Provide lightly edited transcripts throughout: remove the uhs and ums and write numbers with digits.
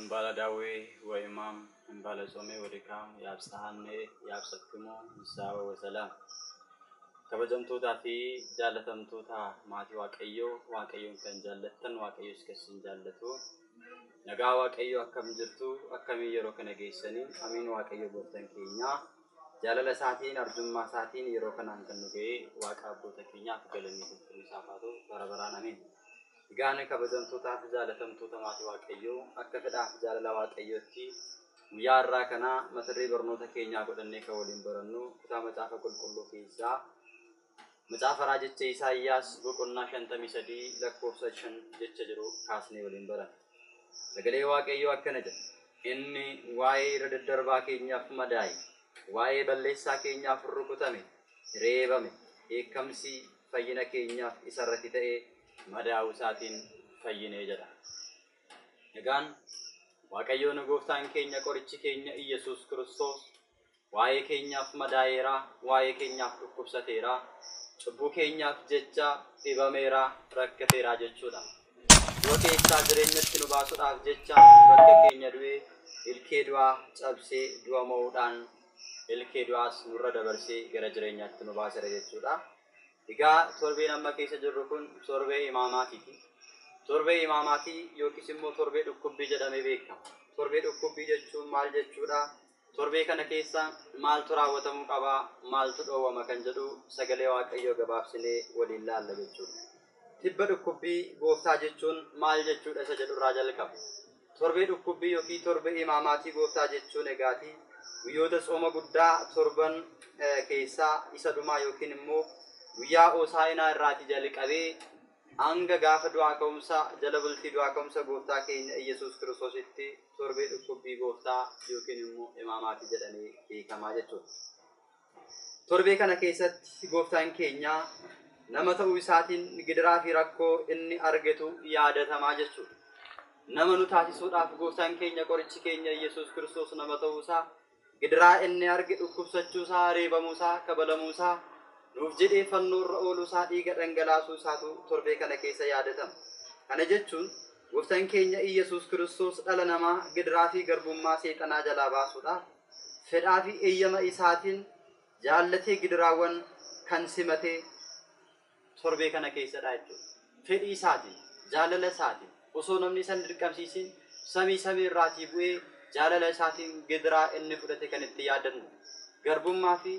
እምባለ ዳዌ ወኢማም እምባለ ጾሜ ወድካም ያብጽሐነ ያብጽሕክሙ ንስሐ ወሰላም። Kabajamtootaa fi jaalatamtoota maatii Waaqayyoo, Waaqayyoon kan jaallattan, Waaqayyoos kan isin jaallatu, nagaa Waaqayyoo, akkam jirtu? Akkamiin yeroo kana geessanii? Amiin. Waaqayyo gooftaan keenya jaalala isaatiin, arjummaa isaatiin yeroo kanaan kan nu ga'e, Waaqa abboota keenyaaf galanni ulfinni isaaf haa ta'u bara baraan. Amiin. Egaan kabajamtootaa fi jaalatamtoota maatii Waaqayyoo, akka fedhaaf jaalala Waaqayyootti guyyaa har'aa kana mata duree barnoota keenyaa godhannee kan waliin barannu kutaa Macaafa Qulqulluu keessaa Macaafa Raajicha Isaayyaas boqonnaa 53 lakkoofsa 5 jecha jiru kaasnee waliin baranna. Sagalee Waaqayyoo akkana jedha. Inni waa'ee irra daddarbaa keenyaaf madaa'e, waa'ee balleessaa keenyaaf rukutame, reebame, dheekkamsi fayyina keenyaaf isarratti ta'e, madaa'uu isaatiin fayyinee jedha. Egaan Waaqayyoon gooftaan keenya, qorichi keenya Iyyasuus Kiristoos waa'ee keenyaaf madaa'eera, waa'ee keenyaaf dhukkubsateera, cubbuu keenyaaf jecha dhibameera, rakkateera jechuudha. Du'a keessaa jireenyatti nu baasuudhaaf jecha bakka keenya du'ee, ilkee du'aa cabsee, du'a mo'uudhaan ilkee du'aas nurra dabarsee gara jireenyaatti nu baaseera jechuudha. Egaa torbeen amma keessa jirru kun torbee imaamaatiiti. Torbee imaamaatii yookiis immoo torbee dhukkubbii jedhamee beekama. Torbee dhukkubbii jechuun maal jechuudha? Torbee kana keessa maaltu raawwatamuu qaba? Maaltu dhoowwama kan jedhu sagalee Waaqayyoo gabaabsinee waliin laalla jechuudha. Tibba dhukkubbii gooftaa jechuun maal jechuudha isa jedhurraa jalqaba. Torbee dhukkubbii yookiin torbee imaamaatii gooftaa jechuun egaatii guyyoota tsooma guddaa torban keessaa isa dhumaa yookiin immoo guyyaa Hoosaa'inaa irraatii jalqabee hanga gaafa du'aa ka'umsa, jala bultii du'aa ka'umsa gooftaa keenya Iyyasuus Kiristoositti torbee dhukkubbii gooftaa yookiin immoo imaamaatii jedhamee beekamaa jechuudha. Torbee kana keessatti gooftaan keenya nama ta'uu isaatiin gidiraa fi rakkoo inni argatu yaadatamaa jechuudha. Nama nu taasisuudhaaf gooftaan keenya, qorichi keenya Iyyasuus Kiristoos nama ta'uusaa, gidiraa inni arge, dhukkubsachuusaa, reebamuusaa, kabalamuusaa, nuuf jedhee fannoo irra ooluusaa, dhiiga dhangalaasuu isaatu torbee kana keessa yaadatama. Kana jechuun gooftaan keenya Iyyasuus Kiristoos dhala namaa gidiraa fi garbummaa seexanaa jalaa baasuudhaaf fedhaa fi eeyyama isaatiin jaallatee gidiraawwan kan simatee torbee kana keessadha jechuudha. Fedhii isaatiin, jaalala isaatiin, osoo namni isa hin dirqamsiisin samii irraatii bu'ee jaalala isaatiin gidiraa inni fudhate kan itti yaadannu. Garbummaa fi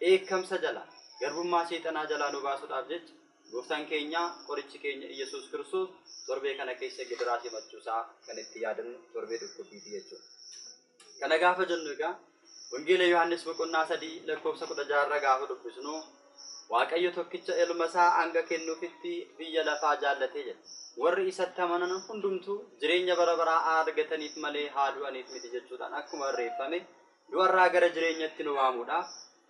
dheekkamsa jalaa, garbummaa seexanaa jalaa nu baasuudhaaf jecha gooftaan keenya, qorichi keenya Iyyasuus Kiristoos torbee kana keessa gidiraa simachuusaa kan itti yaadannu torbee dhukkubbiiti jechuudha. Kana gaafa jennu egaa Wangeela Yohaannis boqonnaa 3 lakkoofsa 16 irra gaafa dubbisnu, Waaqayyo tokkicha ilma isaa hanga kennuufitti biyya lafaa jaallatee jedha. Warri isatti amanan hundumtuu jireenya bara baraa haa argataniif malee haa du'aniif miti jechuudhaan akkuma barreeffame, du'arraa gara jireenyatti nu waamuudhaaf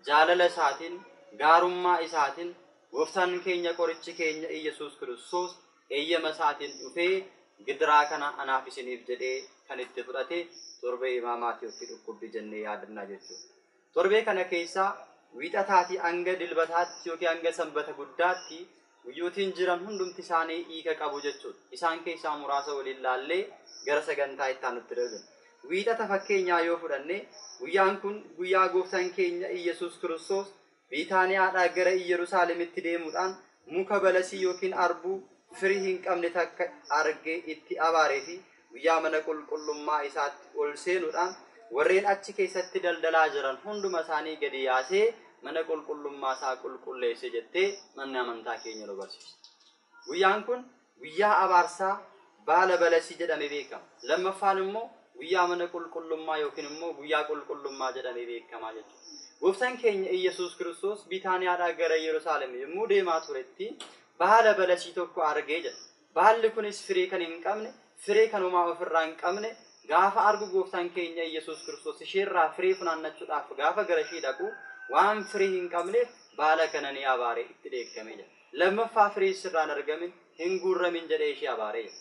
jaalala isaatiin, gaarummaa isaatiin gooftaan keenya, qorichi keenya Iyyasuus Kiristoos eeyyama isaatiin dhufee gidiraa kana anaaf isiniif jedhee kan itti fudhate torbee imaamaatii yookiin dhukkubbii jennee yaadannaa jechuudha. Torbee kana keessaa wiixataatii hanga dilbataatti yookiin hanga sanbata guddaatti guyyootiin jiran hundumti isaanii hiika qabu jechuudha. Isaan keessaa muraasa waliin laallee gara sagantaa itti aanutti darbina. Wiixata fakkeenyaa yoo fudhanne, guyyaan kun guyyaa gooftaan keenya Iyyasuus Kiristoos Biitaaniyaadhaa gara Iyyerusaalemitti deemuudhaan muka balasii yookiin arbuu firii hin qabne takka argee itti abaaree fi guyyaa mana qulqullummaa isaatti ol seenuudhaan warreen achi keessatti daldalaa jiran hunduma isaanii gadi yaasee mana qulqullummaa isaa qulqulleesse jettee manni amantaa keenya nu barsiisa. Guyyaan kun guyyaa abaarsaa baala balasii jedhamee beekama. Lammaffaan immoo guyyaa mana qulqullummaa yookiin immoo guyyaa qulqullummaa jedhamee beekamaa jechuudha. Gooftaan keenya Iyyasuus Kiristoos Biitaaniyaadhaa gara Yerusaalem yommuu deemaa turetti baala balasii tokko argee jedha. Baalli kunis firii kan hin qabne, firii kan homaa ofirraa hin qabne gaafa argu, gooftaan keenya Iyyasuus Kiristoos isheerraa firii funaannachuudhaaf gaafa gara ishee dhaqu waan firii hin qabneef baala kana ni abaaree itti dheekkamee jira. Lammaffaa firii sirraan argamin hin guurramin jedhee ishee abaaree jira.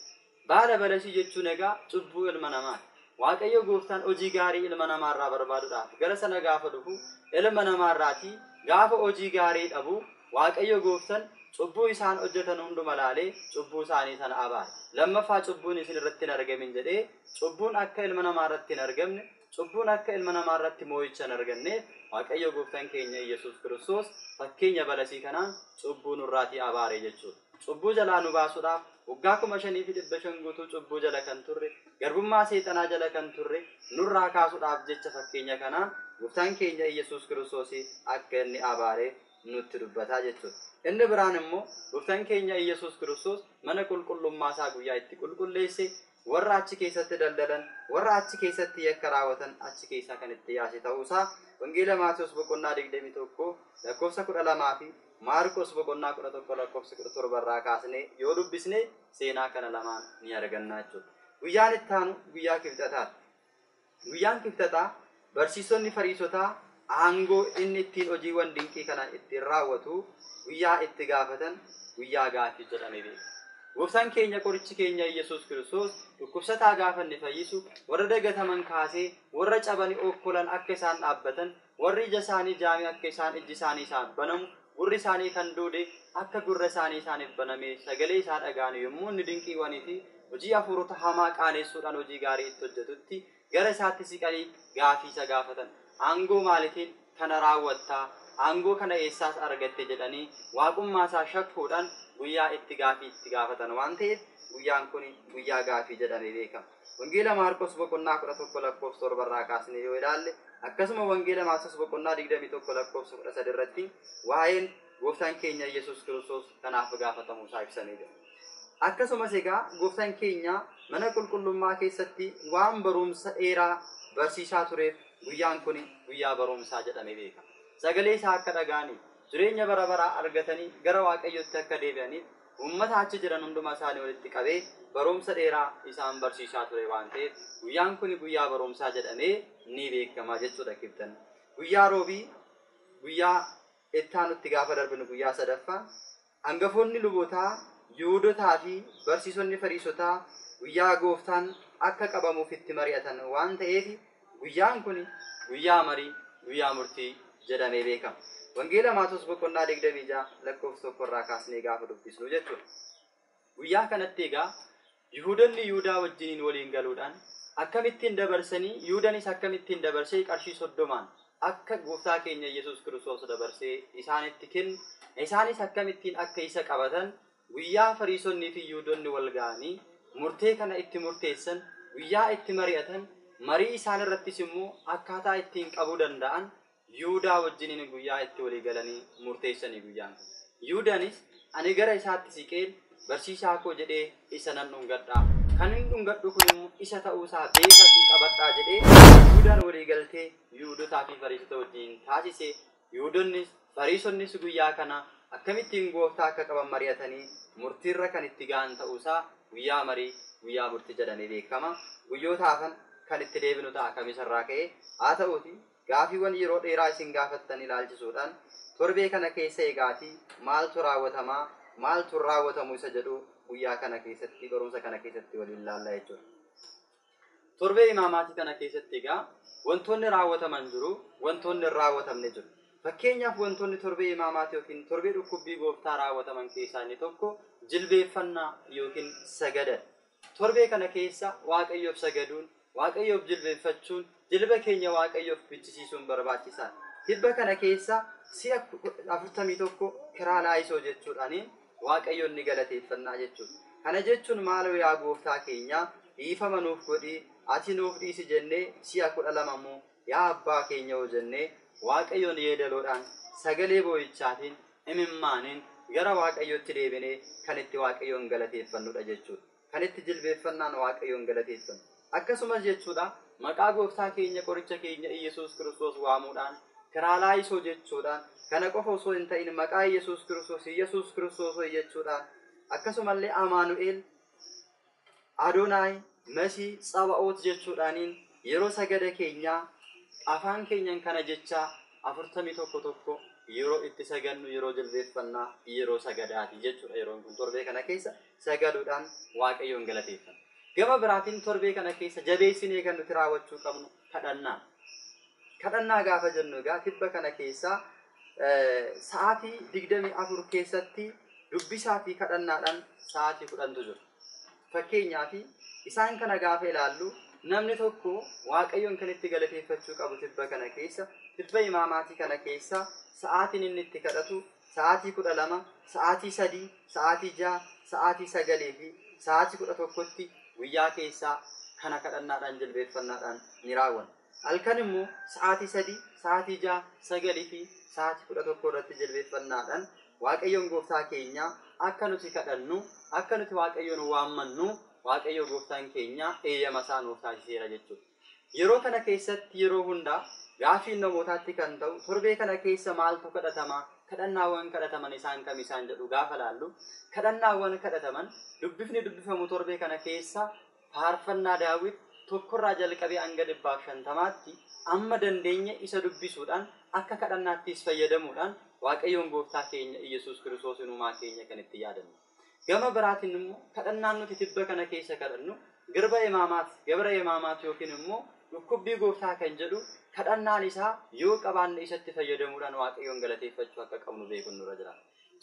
Baala balasii jechuun egaa cubbuu ilma namaati. Waaqayyo gooftaan hojii gaarii ilma namaarraa barbaaduudhaaf gara sana gaafa dhufu, ilma namaarraatii gaafa hojii gaarii dhabu, Waaqayyo gooftaan cubbuu isaan hojjetan hunduma laalee cubbuu isaanii sana abaare. Lammaffaa cubbuun isin irratti hin argamin jedhee cubbuun akka ilma namaa irratti hin argamne, cubbuun akka ilma namaa irratti moo'icha hin arganneef Waaqayyo gooftaan keenya Iyyasuus Kiristoos fakkeenya balasii kanaan cubbuu nurraatii abaare jechuudha. Cubbuu jalaa nu baasuudhaaf waggaa 5500 guutuu cubbuu jala kan turre, garbummaa seexanaa jala kan turre nurraa kaasuudhaaf jecha fakkeenya kanaan gooftaan keenya Iyyasuus Kiristoos akka inni abaare nutti dubbataa jechuudha. Inni biraan immoo gooftaan keenya Iyyasuus Kiristoos mana qulqullummaa isaa guyyaa itti qulqulleesse, warra achi keessatti daldalan, warra achi keessatti yakka raawwatan achi keessaa kan itti yaase ta'uusaa Wangeela Maatewos boqonnaa 21 lakkoofsa 12 fi Maarqos boqonnaa 11 lakkoofsa 17 irraa kaasnee yoo dubbisne seenaa kana lamaan ni arganna jechuudha. Guyyaan itti aanu guyyaa kibxataati. Guyyaan kibxataa barsiisonni Fariisotaa aangoo inni ittiin hojiiwwan dinqii kana ittiin raawwatu guyyaa itti gaafatan guyyaa gaafii jedhamee beekama. Gooftaan keenya qorichi keenya Iyyasuus Kiristoos dhukkubsataa gaafa inni fayyisu, warra dagataman kaasee, warra cabanii okkolan akka isaan dhaabbatan, warri ija isaanii jaame akka isaan ijji isaanii isaan banamu, gurri isaanii kan duude akka gurra isaanii isaaniif baname sagalee isaa dhaga'an yommuu inni dinqiiwwanii fi hojii hafuurota hamaa qaanessuudhaan hojii gaarii itti hojjetutti gara isaatti siqanii gaafii isa gaafatan. Aangoo maaliitiin kana raawwattaa? Aangoo kana eessaas argatte jedhanii waaqummaa isaa shakkuudhaan guyyaa itti gaafii itti gaafatan waan ta'eef guyyaan kun guyyaa gaafii jedhamee beekama. Wangeela Maarqos boqonnaa 11 lakkoofsa 7 irraa kaasnee yoo ilaalle, akkasuma Wangeela Maatewos boqonnaa 21 lakkoofsa 13 irratti waa'een gooftaan keenya Iyyasuus Kiristoos kanaaf gaafatamuu isaa ibsamee jira. Akkasumas egaa gooftaan keenya mana qulqullummaa keessatti waan barumsa dheeraa barsiisaa tureef guyyaan kun guyyaa barumsaa jedhamee beekama. Sagalee isaa akka dhaga'aniif, jireenya bara baraa argatanii gara Waaqayyootti akka deebi'aniif uummata achi jiran hundumaa isaanii walitti qabee barumsa dheeraa isaan barsiisaa ture waan ta'eef guyyaan kun guyyaa barumsaa jedhamee ni beekama jechuudha kibxan. Guyyaa roobii guyyaa itti aanutti gaafa darbinu guyyaa sadaffaa hangafoonni lubootaa, Yihuudotaa fi barsiisonni Fariisotaa guyyaa gooftaan akka qabamuuf itti mari'atan waan ta'eef guyyaan kun guyyaa marii, guyyaa murtii jedhamee beekama. Wangeela Maatewos boqonnaa 26 lakkoofsa 1 irraa kaasnee gaafa dubbisnu jechuudha. Guyyaa kanatti egaa Yihuudonni Yihudaa wajjiniin waliin galuudhaan akkamittiin dabarsanii, Yihudanis akkamittiin dabarsee qarshii 30 akka gooftaa keenya Iyyasuus Kiristoos dabarsee isaanitti kennu, isaanis akkamittiin akka isa qabatan guyyaa Fariisonnii fi Yihuudonni wal ga'anii murtee kana itti murteessan, guyyaa itti mari'atan, marii isaan irrattis immoo akkaataa ittiin qabuu danda'an Yihudaa wajjiniin guyyaa itti walii galanii murteessanii guyyaan kun. Yihudanis ani gara isaatti siqeen barsiisaa koo jedhee isa nan dhungadhaa. Kan hin dhungadhu kun immoo isa ta'uusaa beekatii qabadhaa jedhee Yihudaan walii galtee Yihudotaa fi Fariisota wajjin taasise. Yihudonnis Fariisonnis guyyaa kana akkamittiin gooftaa akka qaban mari'atanii murtiirra kan itti ga'an ta'uusaa guyyaa marii, guyyaa murtii jedhamee beekama. Guyyoota hafan kan itti deebinu ta'a kamisarraa ka'ee. Haa ta'uuti gaafiiwwan yeroo dheeraa isin gaafattan ilaalchisuudhaan torbee kana keessa eegaatii maaltu raawwatamaa, maaltu raawwatamu isa jedhu guyyaa kana keessatti barumsa kana keessatti waliin ilaalla jechuudha. Torbee imaamaatii kana keessatti egaa wantoonni raawwataman jiru, wantoonni hin raawwatamne jiru. Fakkeenyaaf wantoonni torbee imaamaatii yookiin torbee dhukkubbii gooftaa raawwataman keessaa inni tokko jilbeeffannaa yookiin sagada. Torbee kana keessa Waaqayyoof sagaduun, Waaqayyoof jilbeeffachuun, jilba keenya Waaqayyoof bichisiisuun barbaachisaadha. Tibba kana keessa si'a 41 kiraa laayisoo jechuudhaan Waaqayyoon ni galateeffannaa jechuudha. Kana jechuun maaloo yaa gooftaa keenya dhiifama nuuf godhii, ati nuuf dhiisi jennee si'a 12 immoo yaa abbaa keenya hoo jennee Waaqayyoon yeedaloodhaan sagalee boo'ichaatiin imimmaaniin gara Waaqayyootti deebinee kan itti Waaqayyoon galateeffannudha jechuudha. Kan itti jilbeeffannaan Waaqayyoon galateeffannu. Akkasumas jechuudha maqaa gooftaa keenya qoricha keenya Iyyasuus Kiristoos waamuudhaan kiraa laayisoo jechuudhaan kana qofa osoo hin ta'in maqaa Iyyasuus Kiristoos Iyyasuus Kiristoos jechuudhaan akkasumallee Amaanu'el, Adonaay, Masii, Tsaba'oot jechuudhaaniin yeroo sagada keenyaa afaan keenyan kana jechaa 41 tokko yeroo itti sagannu, yeroo jilbeeffannaa, yeroo sagadaati jechuudha. Yeroon kun torbee kana keessa sagaduudhaan Waaqayyoon galateeffanna. Gama biraatiin torbee kana keessa jabeessinee kan nuti raawwachuu qabnu kadhannaa. Kadhannaa gaafa jennu egaa tibba kana keessa sa'aatii 24 keessatti dubbisaa fi kadhannaadhaan sa'aatii 10tu jiru. Fakkeenyaaf isaan kana gaafa ilaallu namni tokko Waaqayyoon kan itti galateeffachuu qabu tibba kana keessa, tibba imaamaatii kana keessa sa'aatiin inni itti kadhatu sa'aatii 12, sa'aatii 3, sa'aatii 6, sa'aatii 9 fi sa'aatii 11tti guyyaa keessaa kana kadhannaadhaan jilbeeffannaadhaan ni raawwanna. Halkan immoo sa'aatii 3, sa'aatii 6, 9 fi sa'aatii 11 irratti jilbeeffannaadhaan Waaqayyoon gooftaa keenya akka nuti kadhannu, akka nuti Waaqayyoon waammannu Waaqayyo gooftaan keenya eeyyama isaa nuuf taasiseera jechuudha. Yeroo kana keessatti yeroo hundaa gaaffiin namootaatti kan ta'u torbee kana keessa maaltu kadhatama, kadhannaawwan kadhataman isaan kam isaan jedhu gaafa laallu, kadhannaawwan kadhataman dubbifni dubbifamu torbee kana keessa faarfannaa Daawit tokkorraa jalqabee hanga 150tti amma dandeenye isa dubbisuudhaan akka kadhannaattis fayyadamuudhaan Waaqayyoon gooftaa keenya Iyyasuus Kiristoos uumaa keenya kan itti yaadannu. Gama biraatiin immoo kadhannaan nuti tibba kana keessa kadhannu girba imaamaat, gabra imaamaat yookiin immoo dhukkubbii gooftaa kan jedhu kadhannaan isaa yoo qabaanne isatti fayyadamuudhaan Waaqayyoon galateeffachuu akka qabnu beekuun nurra jira.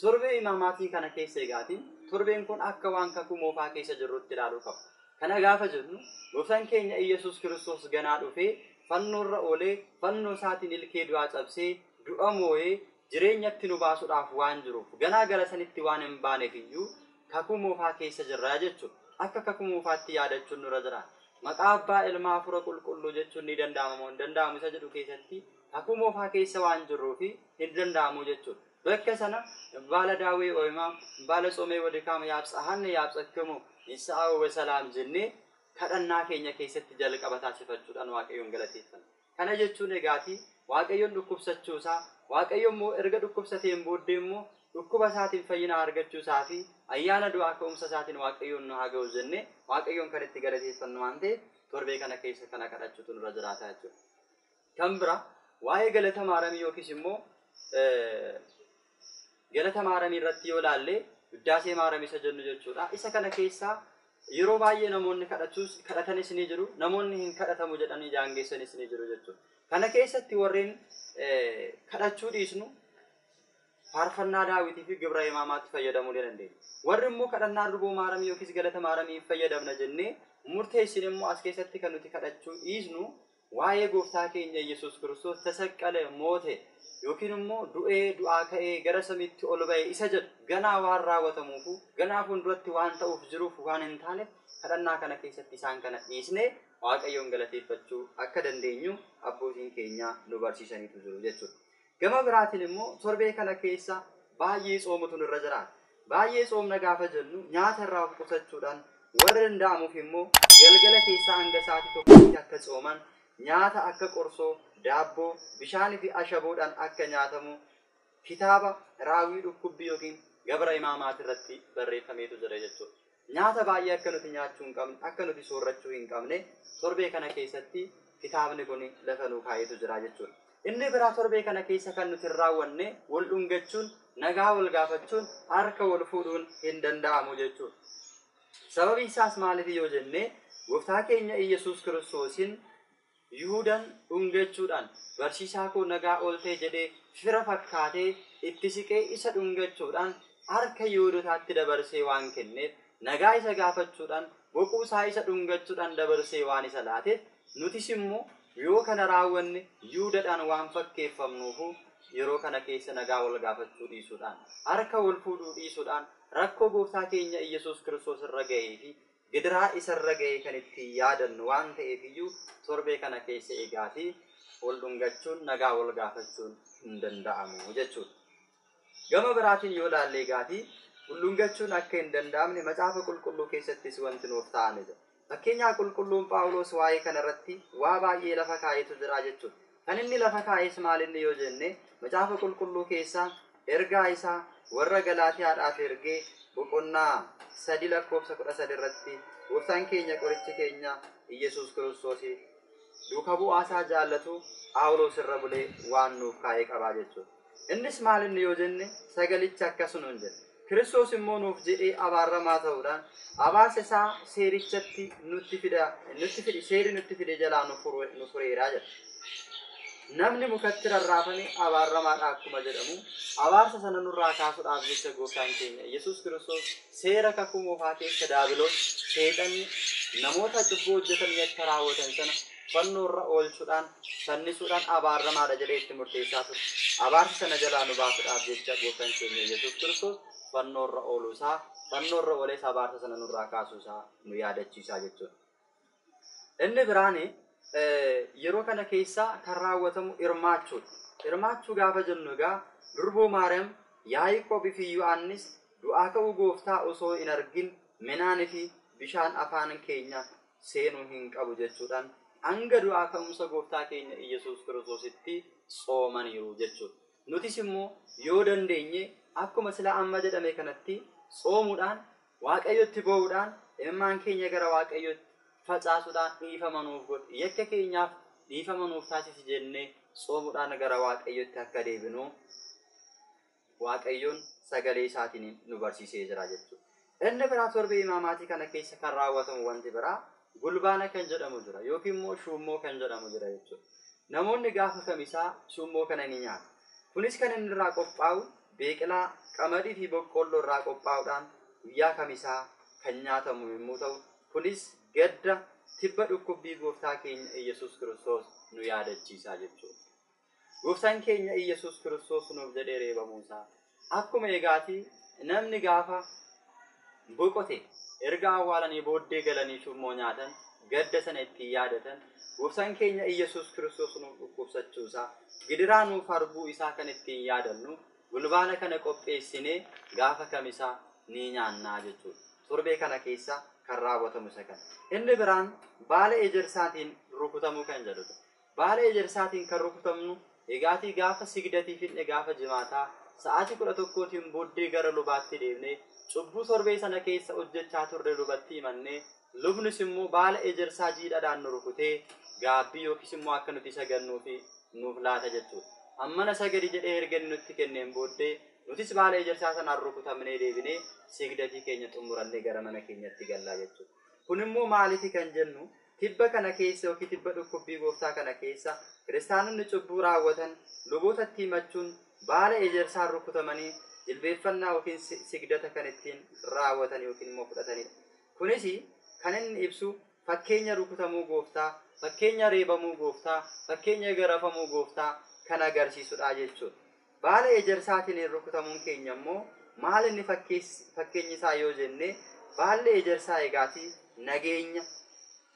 Torbee imaamaatii kana keessa egaatiin torbeen kun akka waan kakuu moofaa keessa jirrutti ilaaluu qabu. Kana gaafa jennu gooftaan keenya Iyyasuus Kiristoos ganaa dhufee fannoorra oolee fannoo isaatiin ilkee du'aa cabsee du'a moo'ee jireenyatti nu baasuudhaaf waan jiruuf ganaa gara sanitti waan hin baaneef iyyuu kakuu moofaa keessa jirra jechuudha. Akka kakuu moofaatti yaadachuun nurra jira. Maqaa abbaa ilmaa hafuura qulqulluu jechuun ni danda'ama moo hin danda'amu isa jedhu keessatti kakuu moofaa keessa waan jirruufi hin danda'amu jechuudha. Bakka sana baala daawwee ooyimaa baala tsomee wadikaama yaabsahanne yaabsakkamu isaa'oo wasalaam jennee kadhannaa keenya keessatti jalqaba taasifachuudhaan Waaqayyoon galateeffanna. Kana jechuun egaatii Waaqayyoon dhukkubsachuu isaa, Waaqayyo immoo erga dhukkubsateen booddee immoo dhukkuba isaatiin fayyina argachuu isaa fi ayyaana du'aa ka'umsa isaatiin Waaqayyoon nu haa ga'u jennee Waaqayyoon kan itti galateeffannu waan ta'eef torbee kana keessa kana kadhachuutu nurra jiraata jechuudha. Kan bira waa'ee galata maaramii yookiis immoo galata maaramii irratti yoo ilaalle Uddaasee maaramii isa jennu jechuudha. Isa kana keessaa yeroo baay'ee namoonni kadhatanis ni jiru, namoonni hin kadhatamu jedhanii jaangeessanis ni jiru jechuudha. Kana keessatti warreen kadhachuu dhiisnu faarfannaa Daawitii fi gibra imaamaatti fayyadamuu ni dandeenya. Warri immoo kadhannaa durboo maaramii yookiis galata maaramii fayyadamna jennee murteessin immoo as keessatti kan nuti kadhachuu dhiisnu waa'ee gooftaa keenya Iyyasuus Kiristoos tasaqqale moote yookiin immoo du'ee du'aa ka'ee gara samiitti ol ba'e isa jedhu ganaa waan raawwatamuufu ganaa fuulduratti waan ta'uuf jiruuf waan hin taaneef kadhannaa kana keessatti isaan kana dhiisnee Waaqayyoon galateeffachuu akka dandeenyu abbootiin keenya nu barsiisaniitu jiru jechuudha. Gama biraatiin immoo torbee kana keessa baay'ee tsoomutu nurra jiraata. Baay'ee tsoomna gaafa jennu nyaata irraa of qusachuudhaan warra danda'amuuf immoo galgala keessaa hanga sa'aatii 1tti akka tsooman nyaata akka qorsoo, daabboo, bishaanii fi ashaboodhaan akka nyaatamu kitaaba raawwii dhukkubbii yookiin gabra imaamaati irratti barreeffameetu jira jechuudha. Nyaata baay'ee akka nuti nyaachuu hin qabne, akka nuti soorrachuu hin qabne torbee kana keessatti kitaabni kun lafa nuu kaa'eetu jira jechuudha. Inni biraa torbee kana keessa kan nuti hin raawwanne wal dhungachuun, nagaa wal gaafachuun, harka wal fuudhuun hin danda'amu jechuudha. Sababi isaas maaliif yoo jenne gooftaa keenya Iyyasuus Kiristoosiin Yihuudaan dhungachuudhaan barsiisaa koo nagaa ooltee jedhee fira fakkaatee itti siqee isa dhungachuudhaan harka Yihuudotaatti dabarsee waan kenneef nagaa isa gaafachuudhaan boquu isaa isa dhungachuudhaan dabarsee waan isa laateef nutis immoo yoo kana raawwanne Yihuudaadhaan waan fakkeeffamnuufu yeroo kana keessa nagaa wal gaafachuu dhiisuudhaan harka wal fuudhuu dhiisuudhaan rakkoo gooftaa keenya Iyyasuus Kiristoos irra ga'ee fi gidiraa isarra ga'ee kan ittiin yaadannu waan ta'eef iyyuu torbee kana keessa eegaatii wal dhungachuun nagaa wal gaafachuun hin danda'amu jechuudha. Gama biraatiin yoo ilaalle eegaatii wal dhungachuun akka hin danda'amne macaafa qulqulluu keessattis wanti nuuf ta'ame jira. Fakkeenyaa qulqulluun Phaawulos waa'ee kanarratti waa baay'ee lafa kaa'etu jira jechuudha. Kan inni lafa kaa'es maalinni yoo jenne macaafa qulqulluu keessaa ergaa isaa warra Galaatiyaadhaaf ergee boqonnaa 3 lakkoofsa 13 irratti gooftaan keenya qorichi keenya Iyyasuus Kiristoos duuka bu'aa isaa jaallatu Phaawulos irra bulee waan nuuf kaa'ee qabaa jechuudha. Innis maalinni yoo jenne sagalicha akkasuma hin jedhe. Kiristoos immoo nuuf jedhee abaaramaa ta'uudhaan abaarsa isaa seerichatti nutti fida, nutti fide, seerri nutti fide jalaa nu fureeraa jedha. Namni mukatti rarraafame abaaramaadha akkuma jedhamu abaarsa sana nurraa kaasuudhaaf jecha gooftaan keenya Yesuus Kiristoos seera kakuu moofaa keessa daabiloos seexanni namoota cubbuu hojjetan yakka raawwatan sana fannoorra oolchuudhaan fannisuudhaan abaaramaadha jedhee itti murteessaa ture. Abaarsa sana jalaa nu baasuudhaaf jecha gooftaan keenya Yesuus Kiristoos fannoorra ooluusaa fannoorra oolees abaarsa sana nurraa kaasuusaa nu yaadachiisaa jechuudha. Inni biraani yeroo kana keessa kan raawwatamu hirmaachuudha. Hirmaachuu gaafa jennu egaa durboo Maariyaam Yaaqoobii fi Yohaannis du'aa ka'uu gooftaa osoo hin argin midhaanii fi bishaan afaan keenya seenuu hin qabu jechuudhaan hanga du'aa ka'umsa gooftaa keenya Iyyasuus Kiristoositti soomaniiru jechuudha. Nutis immoo yoo dandeenye akkuma sila amma jedhame kanatti soomuudhaan Waaqayyotti boo'uudhaan ilmaan keenya gara Waaqayyotti facaasuudhaan dhiifama nuuf godhi yakka keenyaaf dhiifama nuuf taasisi jennee soomuudhaan gara Waaqayyotti akka deebinu Waaqayyoon sagalee isaatiin nu barsiisee jira jechuudha. Inni biraa torbee imaamaatii kana keessa kan raawwatamu wanti biraa gulbaana kan jedhamu jira yookiin immoo shuummoo kan jedhamu jira jechuudha. Namoonni gaafa kamisaa shuummoo kana ni nyaatu. Kunis kan inni irraa qophaa'u biqilaa qamadii fi boqqoolloo irraa qophaa'uudhaan guyyaa kamisaa kan nyaatamu yommuu ta'u kunis gadda tibba dhukkubbii gooftaa keenya Iyyasuus Kiristoos nu yaadachiisaa jechuudha. Gooftaan keenya Iyyasuus Kiristoos nuuf jedhee reebamuusaa akkuma egaatii namni gaafa boqote erga awwaalanii booddee galanii shuummoo nyaatan gadda sana ittiin yaadatan gooftaan keenya Iyyasuus Kiristoos nuuf dhukkubsachuusaa gidiraa nuuf harbuu isaa kan ittiin yaadannu gulbaana kana qopheessinee gaafa kamisaa ni nyaannaa jechuudha. Torbee kana keessa kan raawwatamu isa kana. Inni biraan baala ejersaatiin rukutamuu kan jedhudha. Baala ejersaatiin kan rukutamnu egaatii gaafa sigdatii fi gaafa jimaataa sa'aatii 11tiin booddee gara lubaatti deemnee cubbuu torbee sana keessa hojjechaa turre lubatti himannee lubnis immoo baala ejersaa jiidhaadhaan nu rukutee gaabbii yookiis immoo akka nuti isa gannuufi nuuf laata jechuudha. Ammana sagadi jedhee erga inni nutti kenneen booddee nutis baala ejersaa sanaan rukutamnee deebinee sigdatii keenya xumurannee gara mana keenyatti gallaa jechuudha. Kun immoo maaliifi kan jennu tibba kana keessa yookiin tibba dhukkubbii gooftaa kana keessa kiristaanonni cubbuu raawwatan lubootatti himachuun baala ejersaan rukutamanii jilbeeffannaa yookiin sigdata kan ittiin raawwatan yookiin immoo fudhatanidha. Kunis kan inni ibsu fakkeenya rukutamuu gooftaa, fakkeenya reebamuu gooftaa, fakkeenya garafamuu gooftaa kan agarsiisudha jechuudha. Baala ejersaatiin rukutamuun keenya immoo maal inni fakkeenyi isaa yoo jenne baalli ejersaa egaatii nageenya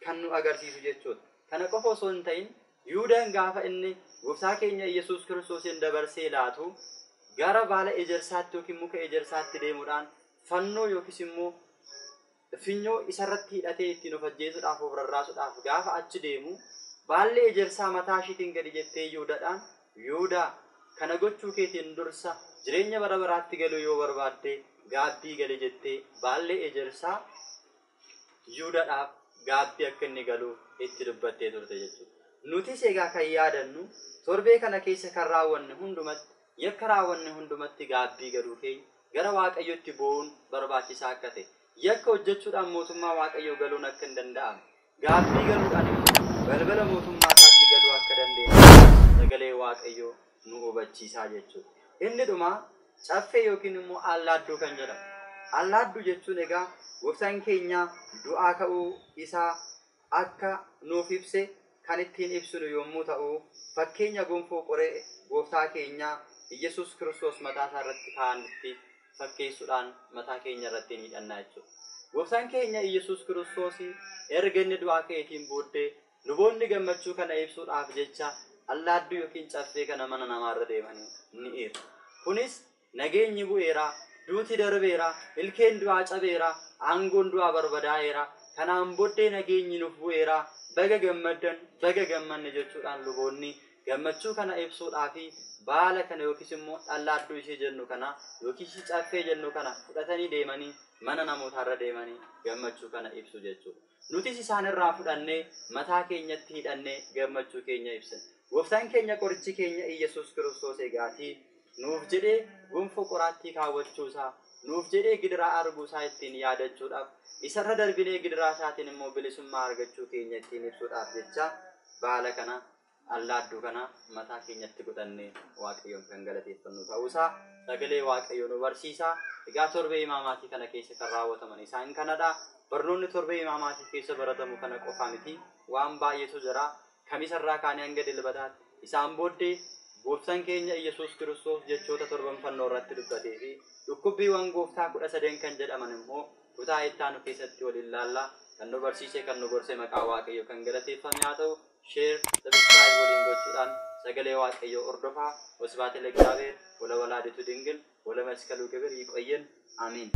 kan nu agarsiisu jechuudha. Kana qofa osoo hin ta'in Yihuudaan gaafa inni gooftaa keenya Iyyasuus Kiristoosiin dabarsee laatu gara baala ejersaatti yookiin muka ejersaatti deemuudhaan fannoo yookiis immoo finyoo isarratti hidhatee ittiin of ajjeesuudhaaf of rarraasuudhaaf gaafa achi deemu baalli ejersaa mataa ishiitiin gadi jettee Yihuudaadhaan Yihuudaa kana gochuu keetiin dursa jireenya bara baraatti galuu yoo barbaadde gaabbii gali jettee baalli ejersaa Yihuudaadhaaf gaabbii akka inni galu itti dubbattee turte jechuudha. Nutis egaa kan yaadannu torbee kana keessa kan raawwanne hundumatti yakka raawwanne hundumatti gaabbii galuu keenya gara Waaqayyotti boo'uun barbaachisaa akka ta'e yakka hojjechuudhaan mootummaa Waaqayyoo galuun akka hin danda'amne gaabbii galuudhaan immoo balbala mootummaa isaatti galuu akka dandeenyu sagalee Waaqayyoo nu hubachiisaa jechuudha. Inni dhumaa caffee yookiin immoo allaadduu kan jedhamu. Allaadduu jechuun egaa gooftaan keenya du'aa ka'uu isaa akka nuuf ibse kan ittiin ibsinu yommuu ta'u fakkeenya gonfoo qoree gooftaa keenyaa Iyyasuus Kiristoos mataa isaa irratti kaa'anitti fakkeessuudhaan mataa keenya irratti ni hidhannaa jechuudha. Gooftaan keenya Iyyasuus Kiristoos erga inni du'aa ka'eetiin booddee luboonni gammachuu kana ibsuudhaaf jecha allaadduu yookiin caffee kana mana namaarra deemanii ni eeru. Kunis nageenyi bu'eera, duuti darbeera, ilkeen du'aa cabeera, aangoon du'aa barbadaa'eera, kanaan booddee nageenyi nuuf bu'eera, baga gammaddan, baga gammanne jechuudhaan luboonni gammachuu kana ibsuudhaafi baala kana yookiis immoo allaadduu ishee jennu kana yookiis caffee jennu kana fudhatanii deemanii mana namootaarra deemanii gammachuu kana ibsu jechuudha. Nutis isaanirraa fudhannee mataa keenyatti hidhannee gammachuu keenya ibsina. Gooftaan keenya qorichi keenya Iyyasuus Kiristoos egaatii nuuf jedhee gonfoo qoraattii kaawwachuusaa nuuf jedhee gidiraa arguusaa ittiin yaadachuudhaaf isarra darbinee gidiraa isaatiin immoo bilisummaa argachuu keenya ittiin ibsuudhaaf jecha baala kana Allaadduu kana mataa keenyatti godhannee Waaqayyoon kan galateeffannu ta'uusaa sagalee Waaqayyoo nu barsiisa. Egaa torbee imaamaatii kana keessa kan raawwataman isaan kanadha. Barnoonni torbee imaamaatii keessa baratamu kana qofa miti. Waan baay'eetu jira. Kamisarraa kaanee hanga dilbataatti. Isaan booddee gooftaan keenya Iyyasuus Kiristoos jechoota torban fannoo irratti dubbatee fi dhukkubbiiwwan gooftaa 13 kan jedhaman immoo kutaa itti aanu keessatti waliin laallaa. Kan nu barsiise, kan nu gorse maqaa Waaqayyoo kan galateeffame haa ta'u. Share, subscribe waliin gochuudhaan sagalee Waaqayyoo hordofaa. ወስብሐት ለእግዚአብሔር ወለወላዲቱ ድንግል ወለመስቀሉ ክብር። ይቆየን። አሜን።